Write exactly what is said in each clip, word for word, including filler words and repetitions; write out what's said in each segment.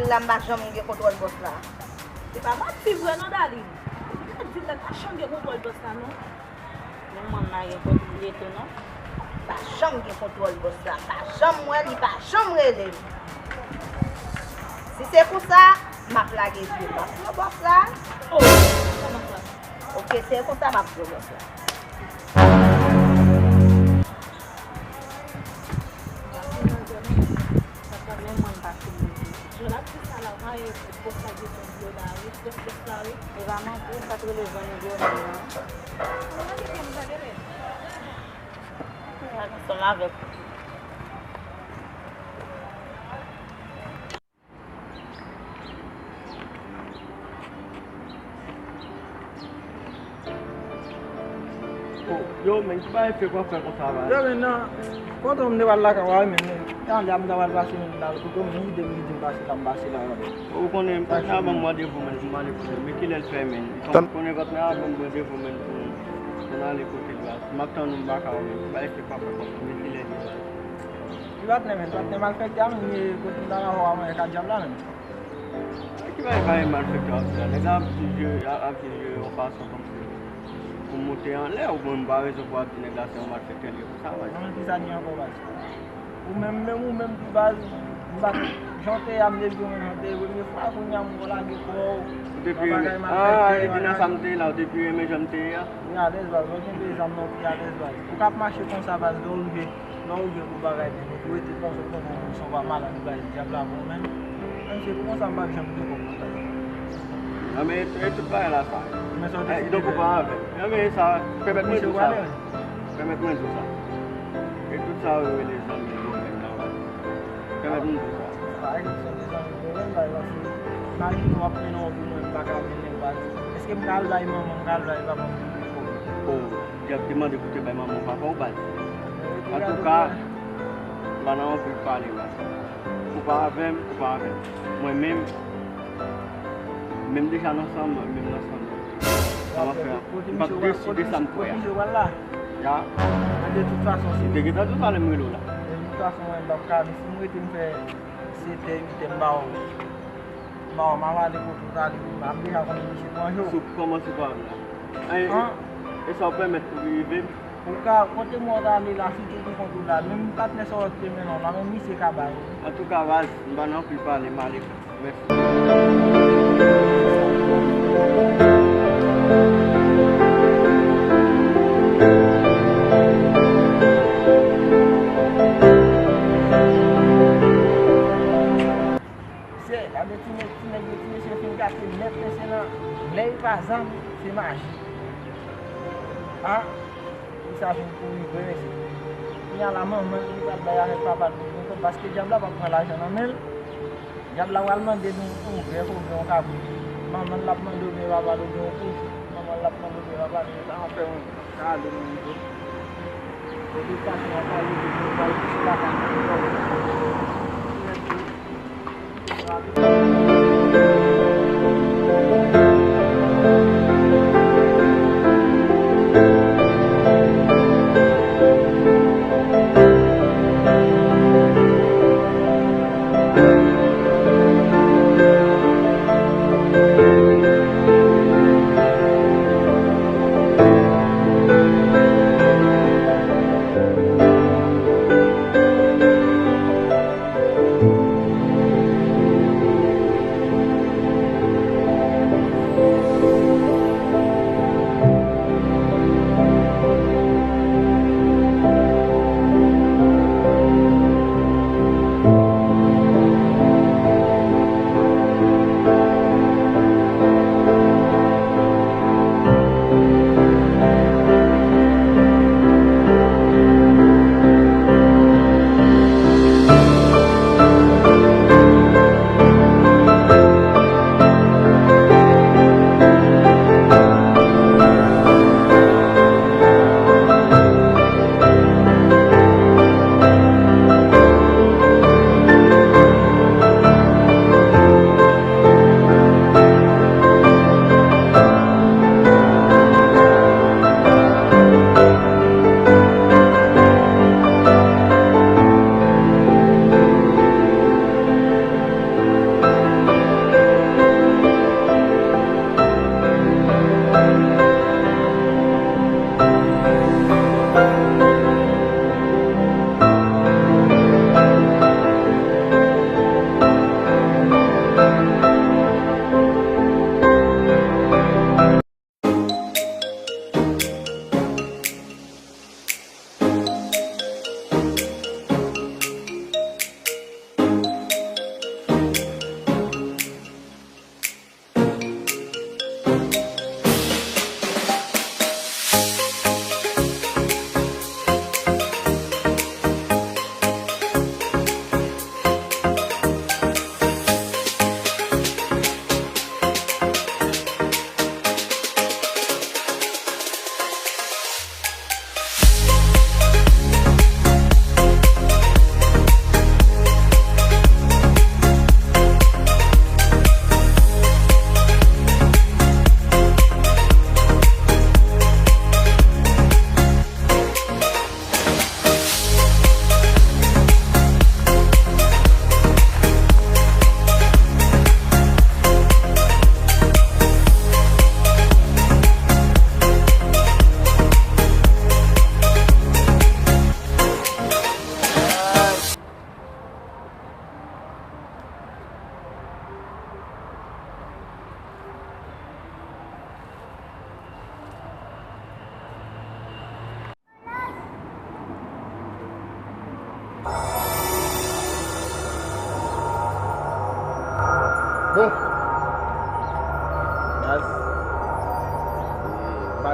La, m pa janm gen kontwòl bòs la. Se pa manti vre non, Darline. Ou te di m la, pa janm gen kontwòl bòs la non. Manman m la gen kote li ye tou non. Pa janm gen kontwòl bòs la. Pa janm wè li, pa janm rele m. Si se konsa, m ap lage pye m. M ap pran bòs la. Oh, kòman sa? Oke, se konsa m ap pran bòs la. Jan l ap di sa la, ou pa wè bòs la gen son dlo la, wi, bòs, bòs la, wi. E pa manti, sa t rele zanmi Dionel nan. Ou pa gen pwoblèm, pa gen lè. Ansanm avèk ou. Oh, yo, men, ki bagay fake w ap fè konsa, baz? Yo, men, nan, kote m te pral lakay ou a, men, men, tande a m ta pral pase, men, la, kote m, ide m ki di m pase la, m pase la, men. Ou konnen, patnè a ban m randevou, men, pou m ale kote l. Men kilè l fè, men? Ou konnen patnè a ban m randevou, men, pou, pou n ale kote l la. M ap tann ou, m pa ka wè, men, ki bagay fake w ap fè konsa, men, kilè l ye, baz? Wi, patnè, men, patnè malfektè a, men, kote m ta pral wè a, men, ka dyab la, men. Ki bagay, bagay malfektè w ap di la? Nèg la ap vin jwe, ap vin jwe yon fason kòmsi pou moute anlè, ou menm pa rezon pou ap di nèg la se yon malfektè li ye pou sa, baz. Mwen menm ki sa gen ankò, baz? Ou menm, menm ou menm tou, baz, m pa t, jan w te ye a, m depi ou menm jan w te ye premye fwa, kounye a m wè w lage kò w. Ou te pi renmen, ah, e di nan sa m te ye la, ou te pi renmen jan m te ye a? Wi, alèz, baz, ou kenbe zam nan, ou pi alèz, baz. Ou ka ap mache konsa, baz, lè w rive. Lè w gen gwo bagay, men, ou rete panse w konnen w se yon pa malad, ou bay dyab la bon, men. Menm si pou konsa, m pa t janm gen kòb konsa. Nan, men, e, e tout bagay la sa. Men sa w te fini fè. Donk, ou pa avè m. Nan, men, sa, pèmèt mwen di w sa. Pèmèt mwen di w sa. E tout sa yo rele zanmi yo menm nan, baz. Pèmèt mwen di w sa. Sa, e tout sa de zanmi yo menm, baz, paske imajine w ap mennen yon vi mwen, m pa ka mennen, baz. Èske m ka al bay manman, m ka al bay papa m pou m gen kòb? Oh. Dyab te mande pou te bay manman w papa w, baz. Antouka, m pa nan anpil pale, baz. Ou pa avè m, ou pa avè m. Mwen menm, menm deja nan san mwen, menm nan san mwen. Sa m ap fè a? M p ap deside sa m kwè a. Ya. Ou te gentan di w sa lè m rele w la. De tout fason, mwen, m p ap ka, si m rete m fè setè, uitè, m ba w. Bon, m ap ale kote w t ale, m ap deja konnen misye pran je w. Sou kòman sou pa vle? An, e, e sa w pèmèt pou rive m? Ou ka konte mwen w t ale la, sitou pou kont ou la. Menm patnè sa w te mennen w la, menm misye ka ba w. Antouka, baz, m pa nan anpil pale, m ale. Mèsi. Mesye, gade ti nèg, ti nèg yo, ti mesye fin gate nèt, mesye, nan lè yo pa zam, se maji. A, li sa vin kouri vre, mesye. Kounye a la, manman l, li pral bay avèk papa l pou l gen kòb, paske dyab la p ap pran lajan nan men l. Dyab la pral mande nou yon grèf oubyen yon kabrit. Manman l ap mande oubyen papa l oubyen yon pouch. Manman l ap mande oubyen papa l, sa ap fè yon kado nou rive. Epi sa, se yon kado nou pral kouche lakay nou.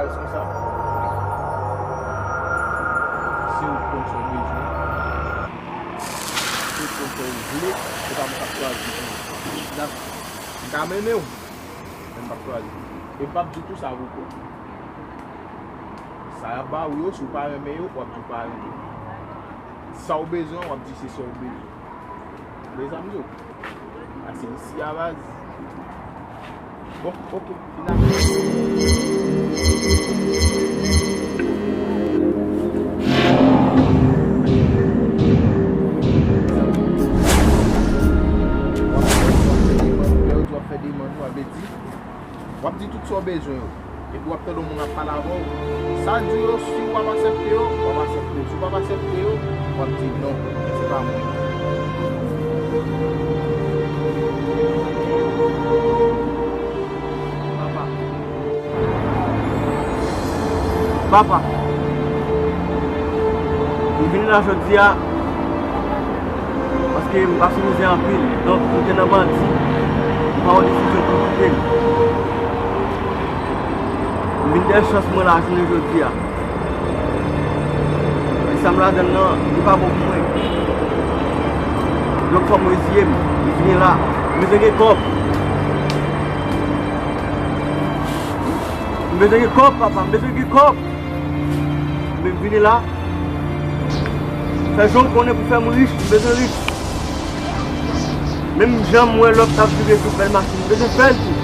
Responsab. Si w konn sa w bezwen, si w konn sa w vle, se pa m k ap chwazi pou ou. Dakò. M ka menmen w, men m p ap chwazi. E m p ap di tou sa pou kò. Sa y ap ba ou yo, si w pa renmen yo, w ap di w pa renmen. Sa w bezwen, w ap di se sa w bezwen. Mezanmi yo. Ase isi a baz. Bon, ok, finalman. W ap fè, w ap fè demann, lè yo di w ap fè demann, w ap di, w ap di tout sa w bezwen yo. Epi w ap tande yon moun ap pale avè w. Sa l di yo, si w ap aksepte yo, w ap aksepte yo. Si w p ap aksepte yo, w ap di non. Men se pa mwen. Papa. Papa. M vin la jodi a. Paske m pase mizè anpil. Donk, m te nan bandi, m pa wè desizyon pou m kite l. M vin dèyè chans mwen la jounen jodi a. Men sa m ladann nan, li pa bon pou mwen. Donk, fò m reziye m, m vini la. M bezwen gen kòb. M bezwen gen kòb, papa, m bezwen gen kòb. Men m vini la. Fè jan w konnen pou fè m rich, m bezwen rich. Menm jan m wè lòt t ap vire sou bèl machin, m bezwen fè l tou.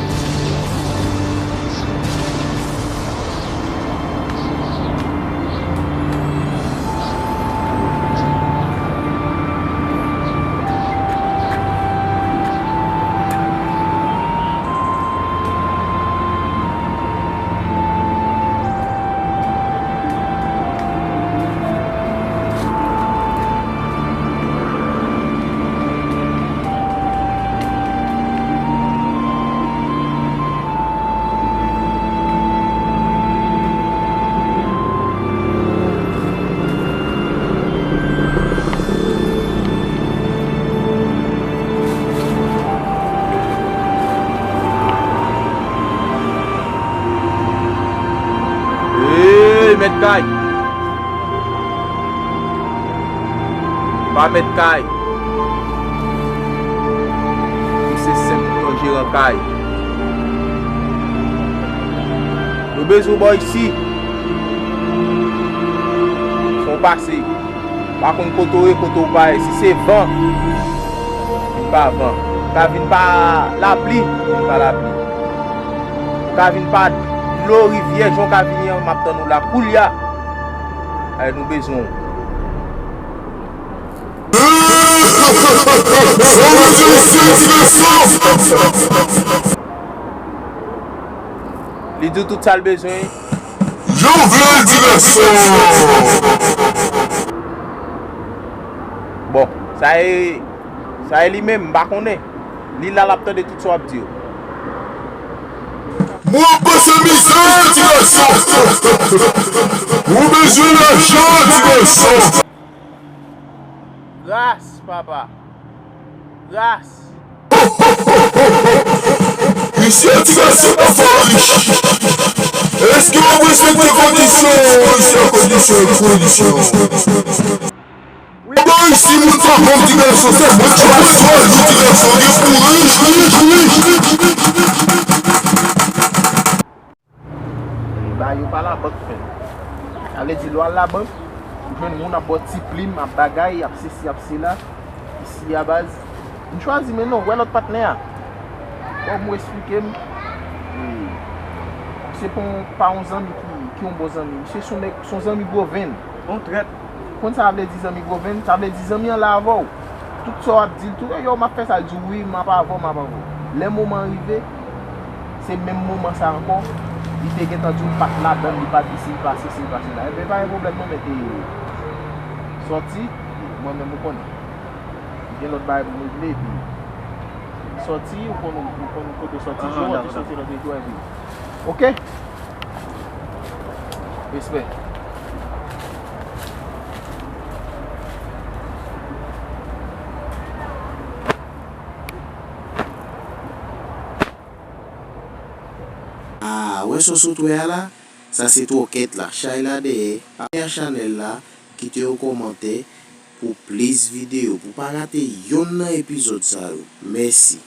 Hey, mèt kay! Pa mèt kay. Ou se senp yon jeran kay. Nou bezwen w bò isi. Fè w pase. Pa konn kote w ye, kote w pa ye. Si se van, vin pa van. Ou ka vin pa lapli, vin pa lapli. Ou ka vin pa dlo rivyè, jan w ka vini an, m ap tann ou la koulye a. Ay, nou bezwen w. Li di w tout sa l bezwen. Yo vle divèsyon. Bon, sa e, sa e li menm, m pa konnen. Li la, l ap tande tout sa w ap di yo. Mwen pase mizè, divèsyon. Ou bezwen lajan, divèsyon. Gras, papa. Gras. Misye ti gason pa fò rich. Èske w ap respekte kondisyon? Misye kondisyon, kondisyon. Bò isi moun pa bon ti gason, se moun ki pa sòl, ti gason gen pou rich, rich, rich. Li ba yo pa labank, frè m. Sa vle di, lè w al labank, ou jwenn moun ap ba w ti plim, ap bagay, ap sesi, ap sela. Isi a baz, m chwazi, men non, wè lòt patnè a. Kòm ou eksplike m, e, se pa yon, pa yon zanmi ki, ki yon bon zanmi. Misye se yon nèg, se yon zanmi gwo venn. Yon trèt. Konn sa vle di zanmi gwo venn? Sa vle di zanmi an la avè w. Tout sa w ap di l tou, "Yo, m ap fè sa," l di w, "Wi, m ap avè w, m ap avè w." Lè moman an rive, se menm moman sa ankò, li te gentan di w pa t ladann, li pa t isi, li pa sesi, li pa sela. Ebyen, pa gen pwoblèm non, men te sòti, mwen menm ou konnen. Gen lòt bagay pou m regle, epi sòti, ou konn, ou konn kote w sòti, je w ap sòti lòt epi w envi. Oke? Respè. Ah, wè sa w sot wè a la? Sa se twòkèt la, chay la dèyè. Abòne a chanèl la, kite yon kòmantè pou plis videyo, pou pa rate yonn nan epizòd sa yo. Mèsi.